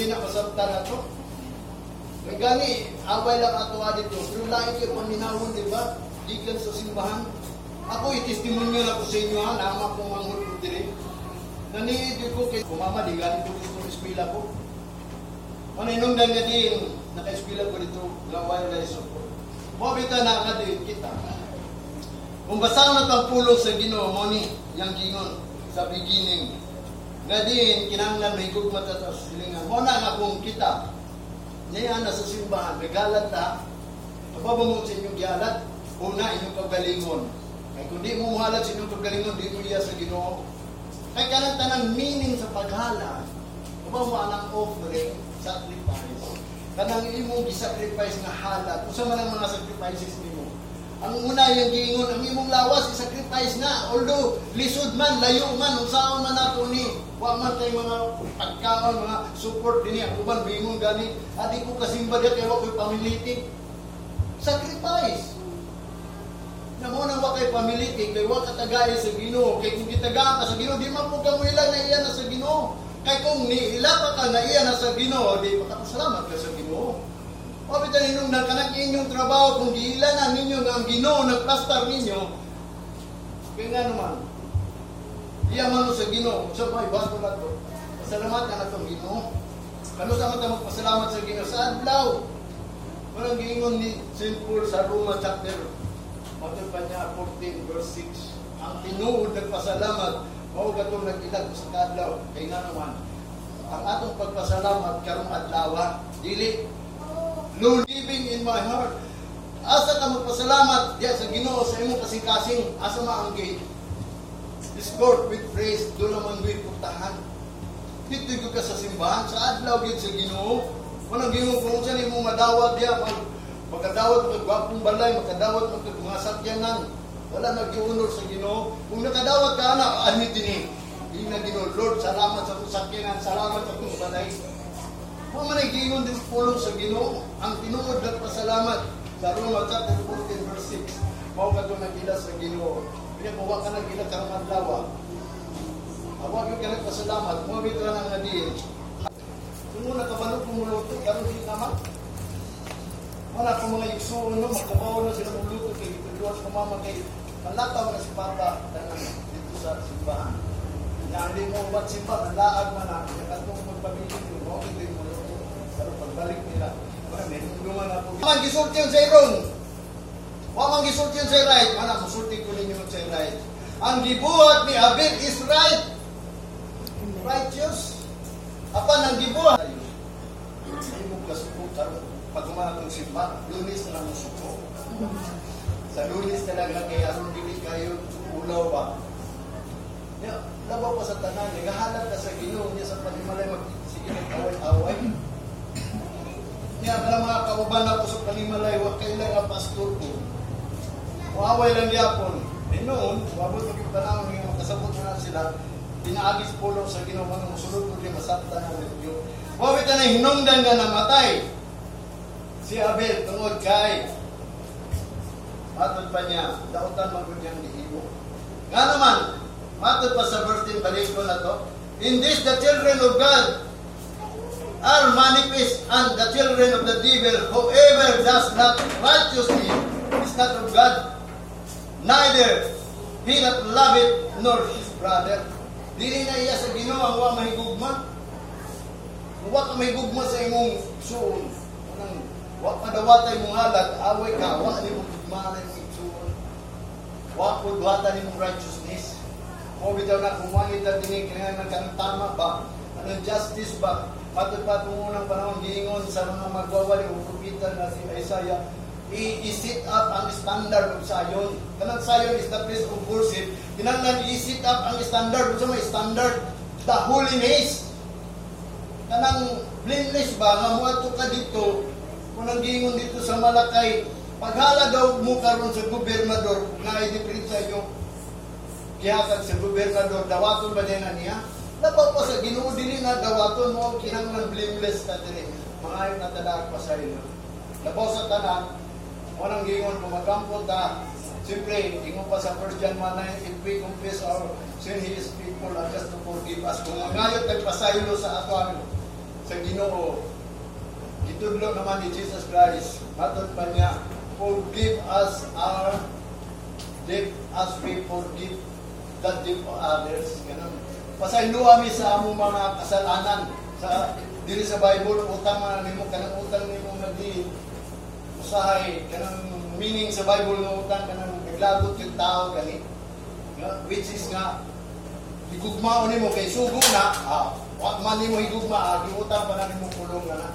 Dili na masabtan ato. Kay gani, away lang ato dito. Pero lain kay paminawon, di ba? Gikan sa simbahan. Ako, itestimonyo na ko sa inyo ha, nama kong manghod ko diri. Naniid ko kay kumama, di gani ko dito sa eskwela ko. Ano inungdan nga din, naka-eskwela ko dito, nga wireless support. Mo bita na nga din kita. Kung basahon na ang pulong sa Ginoo mo ni yang gingon sa beginning. Nga din kinahanglan may gugma ta sa silingan. Mo na nga kung kita niya na sa simbahan, nagalat ta, kababa mo sa inyong gihalat, una inyong kagalingon. Kay kung di mo muhalat sa inyong kagalingon, di mo iya sa Ginoo. Kay kanang tanang meaning sa paghalat, kababa mo anang offering, sacrifice. Kanang imong gisacrifice nga halat, usa man ang mga sacrifices nimo. Ang una yung giingon, ang imong lawas i-sacrifice na. Although lisod man, layo man, unsaon man nato ni, wa man kay mga pagkaon, mga support dinhi. Ang uban bingon gani, adi ko kasimba diya kay wa ko'y pamilitik. Sacrifice. Na mo nang wa kay pamilitik, kay wa ka tagay sa Ginoo, kay kung gitagaan ka sa Ginoo, di man po ka mo ila na iya na sa Ginoo. Kay kung niila pa ka na iya na sa Ginoo, di makapasalamat ka sa Ginoo. O bitan hinungdan kanang inyong trabaho kung giila na ninyo nga ang Ginoo nagplastar ninyo, kaya nga naman, iya man mo sa Ginoo, sa may bato na to, pasalamatan na itong Ginoo. Kano sa man magpasalamat sa Ginoo sa adlaw? Walang giingon ni St. Paul sa Roma chapter Matod pa niya 14 verse 6. Ang tinuod nagpasalamat, mao katong nag-ilag sa kadlaw. Kay nga naman, ang atong pagpasalamat karong adlaw, dili Lord living in my heart. Asa ka magpasalamat diya sa Ginoo sa imong kasing-kasing, asa ma ang gate? Escort with praise, doon naman with putahan. Dito ka sa simbahan, sa adlaw gyud sa Ginoo. Walang ginoo kung unsa nimo madawat diya, magkadawat mo kag gwapong balay, makadawat mo kag mga sakyanan. Wala nag-honor sa Ginoo. Kung nakadawat ka na, ani dinhi. Di na Ginoo, Lord, salamat sa akong sakyanan, salamat sa akong balay. Mo man ay giingon din pulong sa Ginoo, ang tinuod nagpasalamat sa Roma chapter 14 verse 6. Mao kadto nagila sa Ginoo. Kaya kung wa ka nagila karong adlaw, awa gyud ka nagpasalamat, mo bitaw na nga din. Kung muna kabalo kung muluto, karon di naman. Wala akong mga igsuon no, magkabaw na sila muluto kay gituduan sa mama kay malataw na si Papa tanan dito sa simbahan. Nga hindi mo ubat simba, nalaag man na, kaya katong magpabilin yung mo, ito yung muluto. Pero pagbalik nila, wala, may nungduman ako. Man, gisulti yung sa wrong. Wa man gisulti yung sa right. Mana, musulti ko ninyo sa right. Ang gibuhat ni Abel is right. Righteous. Apan ang gibuhat. Ay mo kasuko karon pag humana itong simba, Lunes na lang mo suko. Sa Lunes talaga kay aron dili kayo ulaw ba. Ya, labaw pa sa tanan, nagahalat ka sa Ginoo niya sa panimalay mag sige away-away. Niya kana mga kauban ako sa panimalay, wa kay lang ang pastor ko. Muaway lang gyapon. Eh noon, wabot og panahon nga makasabot na sila, pinaagi sa pulong sa Ginoo mga musulod ko di masabtan na ninyo. Wa bitaw na hinungdan nga namatay si Abel tungod kay matod pa niya, dautan man gud niyang gihimo. Nga naman, matod pa sa verse 10, balik ko na to. In this the children of God are manifest and the children of the devil. Whoever does not righteously is not of God, neither he that loveth nor his brother. Dili na iya sa Ginoo ang wa mahigugma. Kung wa ka mahigugma sa imong igsuon, unang wa pa dawatay mong halat, away ka, wa nimo gugmaan imong igsuon. Wa ko duhatan nimong righteousness. Mo bitaw na kung wangit ta dinhi kinahanglan kanang tama ba? Anong justice ba? Matod pa itong unang panahon giingon sa mga magwawali o propeta na si Isaiah, i-set up ang standard of Zion. Kanang Zion is the place of worship. Kinahanglan i-set up ang standard. Unsa may standard? The holiness. Kanang blameless ba nga moadto ka dito kung ang giingon dito sa Malakay, paghala daw mo karon sa gobernador na ay diferensya inyo gihatag sa gobernador, dawaton ba din na niya? Labaw pa sa Ginoo, dili na dawaton mo kinahanglan blameless ka diri. Mangayo na talag pa sa inyo. Labaw sa tanan, walang giingon kung magampot ta. Siyempre, ingon pa sa 1 John 1:9, if we confess our sin, He is faithful and just to forgive us. Kung mangayo tag pasaylo sa ato ang Sa Ginoo, gitudlo naman ni Jesus Christ, matod pa niya, "Forgive us our debt as we forgive the debt of others." Ganun. Pasayloa mi sa among mga kasalanan. Sa diri sa Bible, utang man nimo, kanang utang nimo nga di usahay, kanang meaning sa Bible nga utang, kanang naglagot yung tao gani. Nga, which is nga higugmaon nimo kay sugo na, wa man nimo higugma, giutang pa na nimo pulong na na.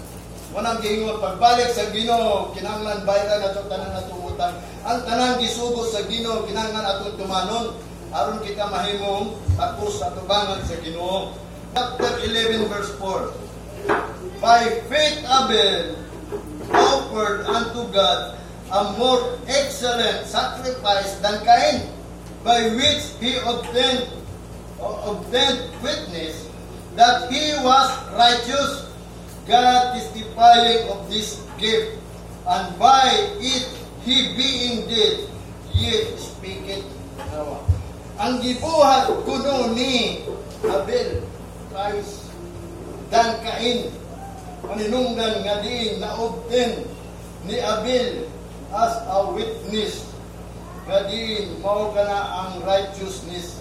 Wanang giingon, pagbalik sa Ginoo, kinahanglan bayaran nato tanan natong utang. Ang tanan gisugo sa Ginoo, kinahanglan atong tumanon aron kita mahimong takos sa tubangan sa Ginoo. Chapter 11 verse 4. By faith Abel offered unto God a more excellent sacrifice than Cain, by which he obtained witness that he was righteous, God testifying of this gift, and by it he being dead, yet speaketh. Nawa. Ang gibuhat kuno ni Abel Christ than Cain, maninungdan nga diin na-obtain ni Abel as a witness nga diin mao kana ang righteousness,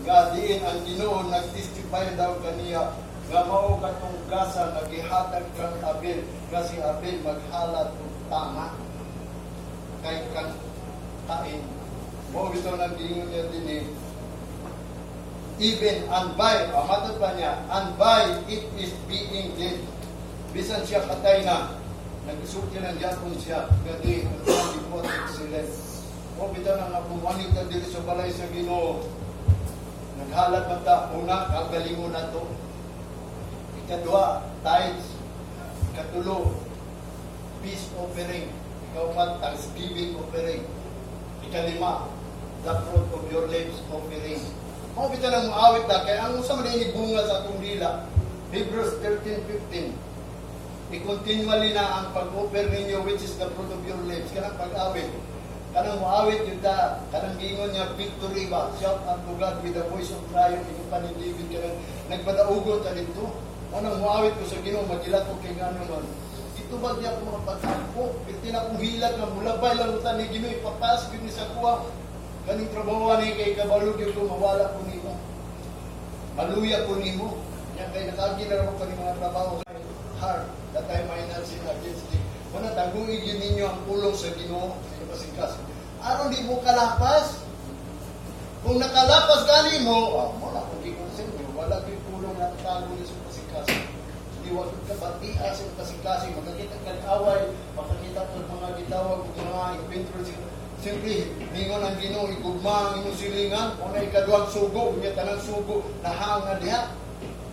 nga diin ang Ginoo nagtestify daw kaniya nga mao katong gasa nga gihatag kang Abel, kasi Abel maghalad og tama kay kang Cain. Mao bitaw nang giingon niya dinhi, even and by, matod pa niya, and by it is being dead, bisan siya patay na, nagsulti ng gyapon siya nga di ang iyang gibuhat excellent. Mao bitaw nang nga ta diri sa balay sa Ginoo, naghalad man ta, una, kagalingon nato. Ikaduha, tithes. Ikatulo, peace offering. Ikaupat, thanksgiving offering. Ikalima, the fruit of your lips offering. Mao bitaw nang muawit ta kay ang usa man ini bunga sa atong dila. Hebrews 13:15. I-continually na ang pag-offer ninyo, which is the fruit of your lips, kanang pag-awit. Kanang muawit yun ta, kanang giingon niya victory ba, shout unto God with the voice of triumph, ingon pa ni David, kanang nagpadaugo ta dito. Kanang muawit ko sa Ginoo, magilat ko kay ngano man. Ito ba diya ko mga pag-ampo? Pirti na akong hilat nga mulabay lang ta ni Ginoo, ipapas gyud ni sa kuha. Kaning trabaho ni kay kabalo gyud ko mawala ko nimo. Maluya ko nimo. Nya kay nakaagi na ra ko ni mga trabaho hard that I might not sin against thee. Muna taguig yun ninyo ang pulong sa Ginoo sa pasingkas. Aron di mo kalapas. Kung nakalapas gani mo, mo na kung di ko sa inyo, wala ko'y pulong na tago ni sa pasingkas. Di wa ka batia sa kasing-kasing, makakita kag away, makakita kag mga gitawag ug mga inventor. Simple, ningon ang Ginoo, igugma ang imong silingan, mao na ikaduhang sugo, unya tanang sugo, nahanga diha.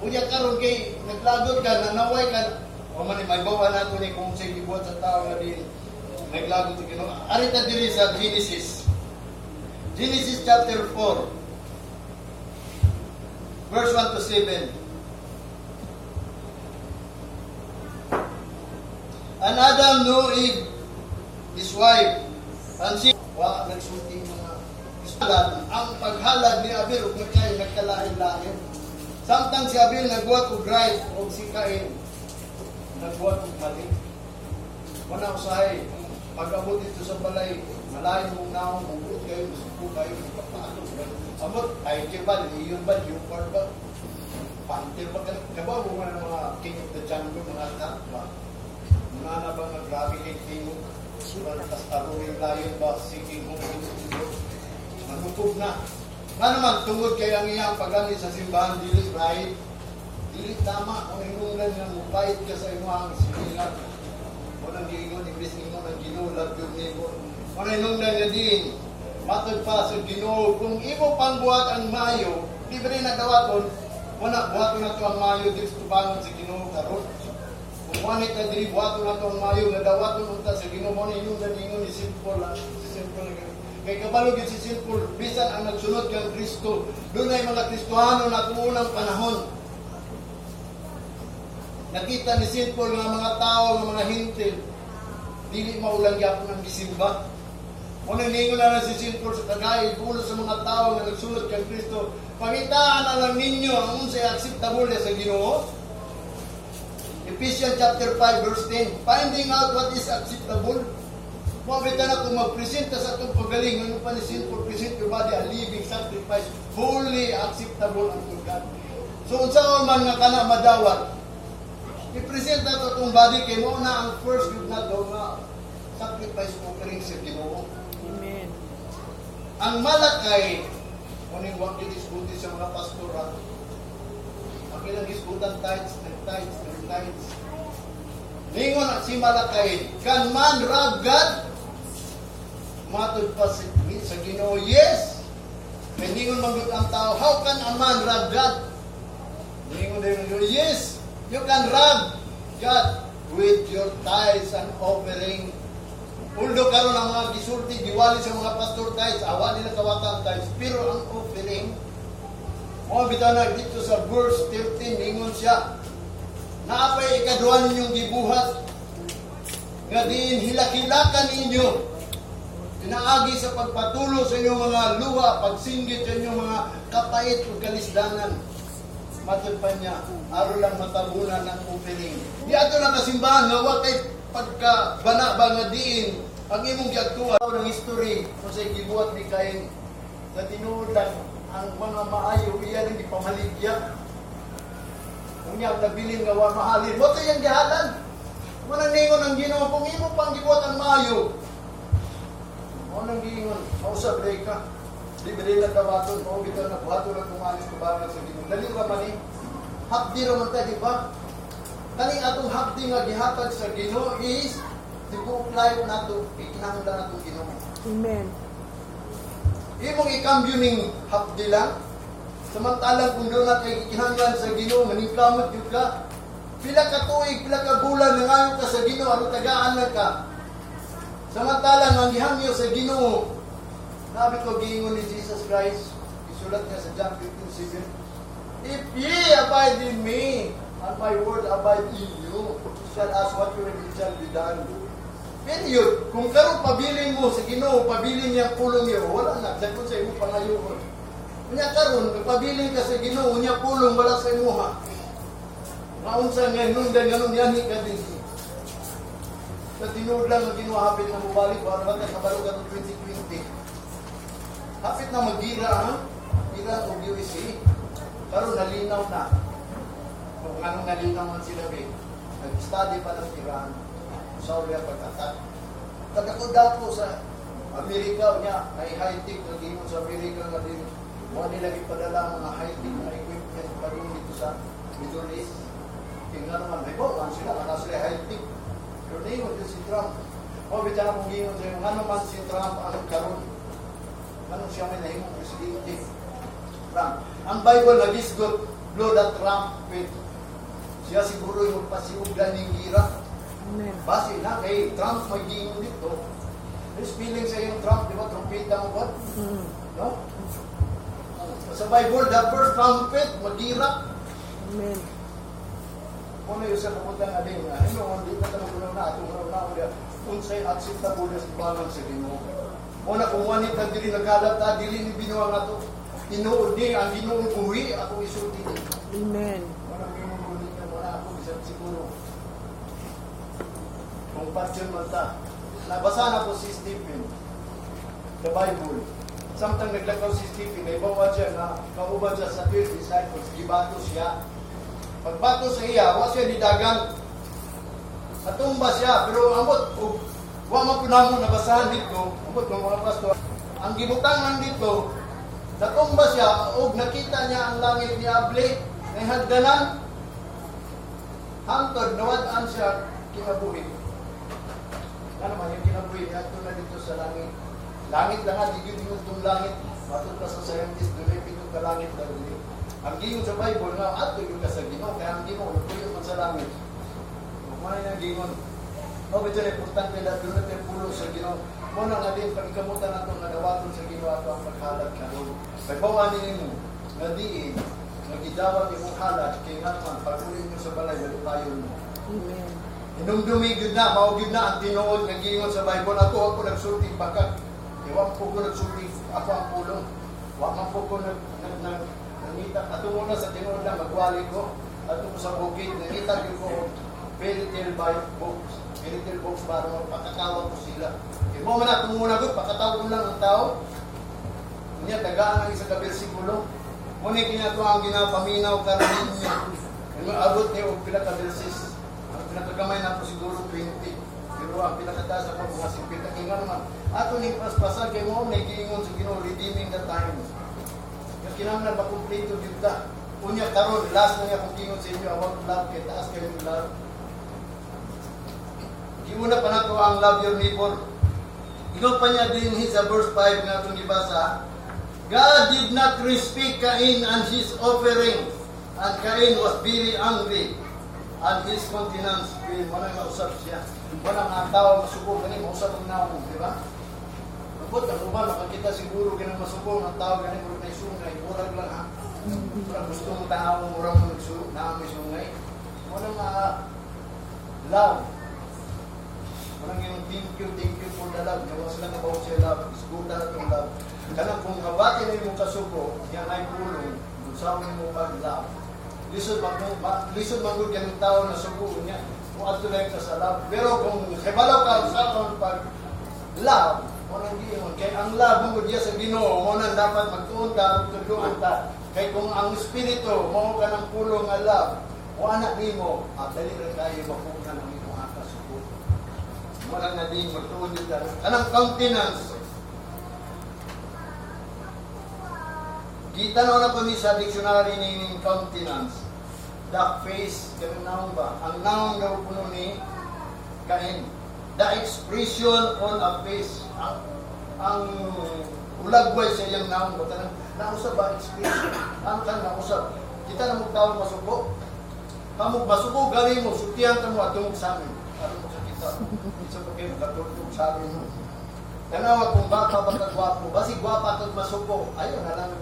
Unya karon kay naglagot ka, nanaway ka, o man may bawa nato ni kung sa gibuhat sa tao nga di naglagot sa Ginoo. Ari ta diri sa Genesis. Genesis chapter 4 verse 1 to 7. And Adam knew Eve, his wife, and she wa nagsulti mga halad, ang paghalad ni Abel ug ni nagkalain-lain. Samtang si Abel nagbuhat og right ug si Cain nagbuhat og mali. Wala usahay pag-abot dito sa balay, malain mong naong, mubuot kayo, musuko kayo, magpapato. Abot, tiger ba, leon ba, leopard ba, panther ba, kabaw mo ng mga king of the jungle, mga cat ba? Mga na ba nga grabe kay tingog? Tas roaring lion ba, seeking whom he manukog na. Nga naman, tungod kay ang iyang pagani sa simbahan, dili right, dili tama, kung hinungdan nga mupayit ka sa imong silingan. Walang giingon, imbis ingon ang Ginoo, love your neighbor. Walang hinungdan nga din, matod pa sa Ginoo, kung imo pangbuhat ang mayo, di ba rin nagawaton, wala, buhaton na to ang mayo, dili sa tubangan sa Ginoo karon. Kung wala ka diri, buhaton na to ang mayo, nga dawaton unta sa Ginoo, mo na hinungdan ingon ni simple lang, si simple lang. Kay kabalo gyud si simple, bisan ang nagsunod kang Kristo, dunay mga Kristohano na unang panahon. Nakita ni St. Paul nga mga tao, nga mga hintil, dili maulang gyapon ang gisimba. Muna ningon na lang si St. Paul sa tagay, pulo sa mga tao nga nagsunod kang Kristo, pangitaan na lang ninyo ang unsay acceptable sa Ginoo. Ephesians chapter 5 verse 10, finding out what is acceptable. Mo bitaw na kung magpresenta sa atong pagaling, ano pa ni sinful, present your body a living sacrifice, wholly acceptable unto God. So unsaon man nga kana madawat, i-present nato atong body kay mao na ang first gud nato nga sacrifice offering sa Ginoo. Amen. Ang Malakay, muning wa gidiskuti sa mga pastor ha. Ang ilang gisgutan tithes, nag-tithes, nag-tithes. Ningon na si Malakay, "Can man rob God?" Matod pa sa Ginoo, "Yes." Kay ningon man gud ang tao, "How can a man rob God?" Ningon din ang, "Yes, you can rob God with your tithes and offering." Although karon ang mga gisulti, giwali sa mga pastor tithes, awa nila kawata ang tithes, pero ang offering, mo bitaw na dito sa verse 13, ningon siya, "Naapay ikaduha ninyong gibuhat, nga diin hilak-hilakan ninyo, pinaagi sa pagpatulo sa inyong mga luha, pagsinggit sa inyong mga kapait ug kalisdanan." Matod pa niya, aron lang matabunan ng offering. Di ato lang kasimbahan nga wa kay pagka bana ba nga diin ang imong giagtuan ng history kung sa gibuhat ni Cain sa tinuod lang ang mga maayo iya rin gipamaligya. Unya nabilin nga wa mahalin mo to iyang gihalan. Mo nang ningon ang Ginoo, kung imo pang gibuhat ang maayo, mo nang giingon, mausab ray ka. Di ba nila dawaton, mao bitaw na buhaton na kumanis tubangan sa Ginoo. Dali ra man ni. Hapdi ra man ta, di ba? Kaning atong hapdi nga gihatag sa Ginoo is tibuok life nato, ikinahanglan nato Ginoo. Amen. Imong ikambyo ning hapdi lang. Samantalang kung doon na kay kinahanglan sa Ginoo, maningkamot jud ka. Pila ka tuig, pila ka bulan nangayo ka sa Ginoo, aron tagaan lang ka. Samantalang ang gihangyo sa Ginoo, nabi ko giingon ni Jesus Christ, isulat niya sa John 15:7, "If ye abide in me, and my word abide in you, shall ask what you will, it shall be done." Period. Kung karon pabilin mo sa Ginoo, pabilin niya ang pulong niya, wala na, sakot sa imong pangayoon. Unya karon, pabilin ka sa Ginoo, unya pulong wala sa imuha. Maunsa nga nundan nganong yani ka din. Sa tinuod lang ang Ginoo hapit na mobalik, wala ba ka kabalo ka 2020? Hapit na magira ha? Gira og USA. Karon nalinaw na. Kung anong nalinaw man sila be. Nag-study pa ng Iran sa uli ang pag-attack. Kadako-dako sa Amerika niya, ay high-tech na gingon sa Amerika nga din. Mo nila gipadala ang mga high-tech na equipment padung dito sa Middle East. Kaya nga naman, may man sila, kana sila high-tech. Pero ningon din si Trump. O, bitaw na kung gingon sa iyo, ngano man si Trump ang karon? Ano siya may nahimong presidente? Trump. Ang Bible nagisgot, blow the trumpet. Siya siguro yung magpasiuglan ng gira. Amen. Base na kay Trump may gingon dito. There's feeling sa iyong Trump, di ba? Trumpeta mo ba? Mm. No? Sa Bible, the first trumpet, magira. Amen. Kung yung sa kabutang ading, ano, hindi na tanong na, atong na, na, unsay acceptable sa bangan sa Ginoo. Mo na kung wani ta dili naghalat ta dili ni binuang ato. Tinuod ni ang Ginoo buhi ako isulti ni. Amen. Mo na Ginoo ni mo na ako bisan siguro. Kung pasyon man ta. Nabasa na ko si Stephen the Bible. Samtang naglakaw si Stephen, naibawa siya na kauban siya sa 12 disciples, gibato siya. Pagbato sa iya, wa siya nidagan. Natumba siya, pero amot, ug wa man po namo nabasahan dito, amot mga pastor, ang gibutangan dito, natumba siya, ug nakita niya ang langit ni Able, may hagdanan, hangtod, nawad-an siya kinabuhi. Ano man yung kinabuhi, niadto na dito sa langit. Langit lang nga, di yun yung itong langit. Matod pa sa scientist, doon ay pito ka langit daw dili. Ang gingon sa Bible nga, ato yung ka sa Ginoo, kaya ang Ginoo, nagpuyo man sa langit. Kung ano yung gingon. O, medyo na importante na doon natin pulo sa Ginoo. Muna nga din, pagkamutan nato nga dawaton sa Ginoo ato ang paghalad karon. Pagbawa ninyo, nga diin, nga gidawat imong halad, kay nga naman, pag-uli nyo sa balay, malipayon mo. Amen. Hinumdumi gyud na, mao gyud na ang tinuod nga giingon sa Bible. Ako ako nagsulti bakak. Iwan po ko nagsulti ako ang pulong. Wa man po ko nag nag nag nangita ato muna sa tinuod na magwali ko. Ato ko sa bukid nangita gyud ko. Fairy tale by books. Fairy tale books para mapakatawa ko sila. Kaya mo man akong muna ko, pakatawa ko lang ang tao. Unya, tagaan ang isa ka bersikulo. Muna kinato ang ginapaminaw karon ninyo. Yung abot niyo og pila ka verses. Ang pinakagamay na ako siguro 20. Pero ang pinakataas ako mga 50. Kaya nga naman, ato ning paspasan kay mo may giingon sa Ginoo, redeeming the time. Yung kinahanglan ba kumpleto gyud ta. Unya karon last na niya akong giingon sa inyo about love, kay taas kayo ng love. Giuna pa nato ang love your neighbor. Ingon pa niya din sa verse 5 nga atong gibasa, God did not respect Cain and his offering, and Cain was very angry, and his countenance fell. Wala mausap siya. Wala nga ang tao masuko gani, mausap ang naong, di ba? Abot ang uban makakita siguro ganang masuko ang tao gani, murag na sungay, murag lang ha. Murag gusto mo tao, murag mo na may sungay. Wala nga love. Walang yung thank you for the love. Gawa sila nga sa love. Isguta na itong love. Kanang kung kabati na yung kasuko, yan ay pulong, kung mo pag love. Lisod man lisod man gud kanang tao na suko niya. Kung adto lang ka sa love. Pero kung kabalo ka sa pag love, mo nang giingon kay ang love mo gud sa Ginoo, mo nang dapat magtuon ta, magtudloan ta. Kay kung ang espiritu mo ka ng pulong nga love, o anak nimo, at dali ra kayo mapunan ang imong kasuko. Wala na din magtuon yun ka. Kanang countenance. Gitanaw na ko ni sa dictionary ni countenance. The face, ganun noun ba? Ang noun daw puno ni Cain. The expression on a face. Ang ulagway sa iyang noun ba? Tanang, nausap ba expression? Ano kan nausap? Kita na mong tao masuko. Kamog masuko, gani mo, sutihan ka mo at tumog sa amin. Ano mo sa kita? Isa pa kayo makatulog sa amin mo. Tanawa kung baka ba kagwapo. Basi gwapa kag masuko. Ayaw na lang.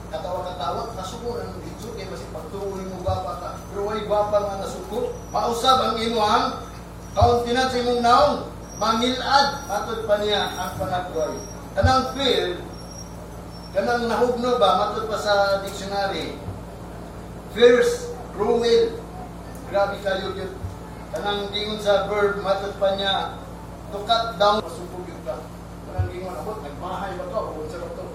Katawa-katawa, kasuko na ng dito. Kaya basi pagtuloy mo gwapa ka. Pero way gwapa nga nasuko. Mausab ang imuhang countenance sa imong naong. Mangilad, matod pa niya ang panagway. Kanang feel, kanang nahugno ba, matod pa sa dictionary. Fierce, cruel. Grabe kayo yun. Kanang gingon sa verb, matod pa niya, to cut down, masupog yun ka. Kanang gingon, abot, nagmahay ba ka? O sa ba to?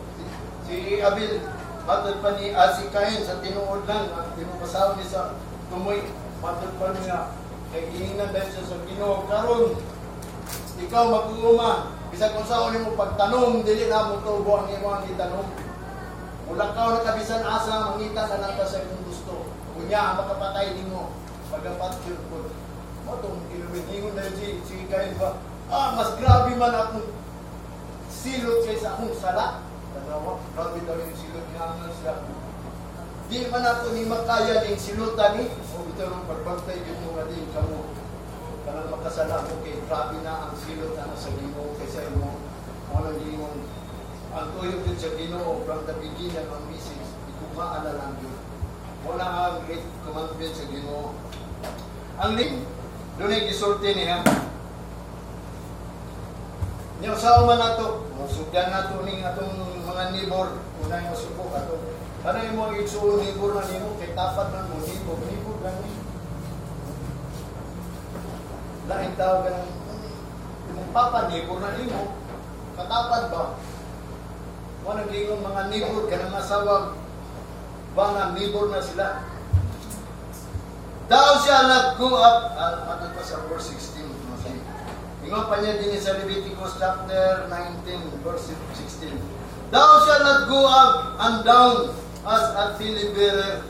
Si Abel, matod pa ni si Cain, sa tinuod lang, ang tinupasaw niya sa tumoy, matod pa niya, kay giingnan dahil siya sa Ginoo karon ikaw mag-uuma, bisag kung saan nimo pagtanom, dili na mo tubo ang imong gitanom. Mulakaw na ka bisan asa, mangita ka lang ka sa imong gusto. Unya ang makapatay nimo, pagapat yun po. Mo tong ginumingingon dahil si Cain ba, mas grabe man akong silot kaysa akong sala. Tanawa, grabe daw yung silot niya siya. Di man ako ni makaya ning silutan ni, o ito nung pagbantay yun mo nga din kamo. Kanang makasala mo kay grabe na ang silot na sa Ginoo kaysa imo. Mo nang giingon ang tuyo din sa Ginoo from the beginning ang message, ikumaan na lang yun. Mo na ang great commandment sa Ginoo. Ang ling dunay gisulti niya. Nya usaha man nato, musugdan nato ning atong mga neighbor, unay masuko ato. Kanay mo igsuon neighbor na nimo kay tapat man mo neighbor, neighbor gani. Lain tao ganang imong papa neighbor na nimo, katapad ba? Wala giingon mga neighbor kanang asawa ba nga neighbor na sila. Thou shall not go up, ato pa sa verse 16. Okay. Ingon pa niya din sa Leviticus chapter 19 verse 16. Thou shalt not go up and down as a deliverer.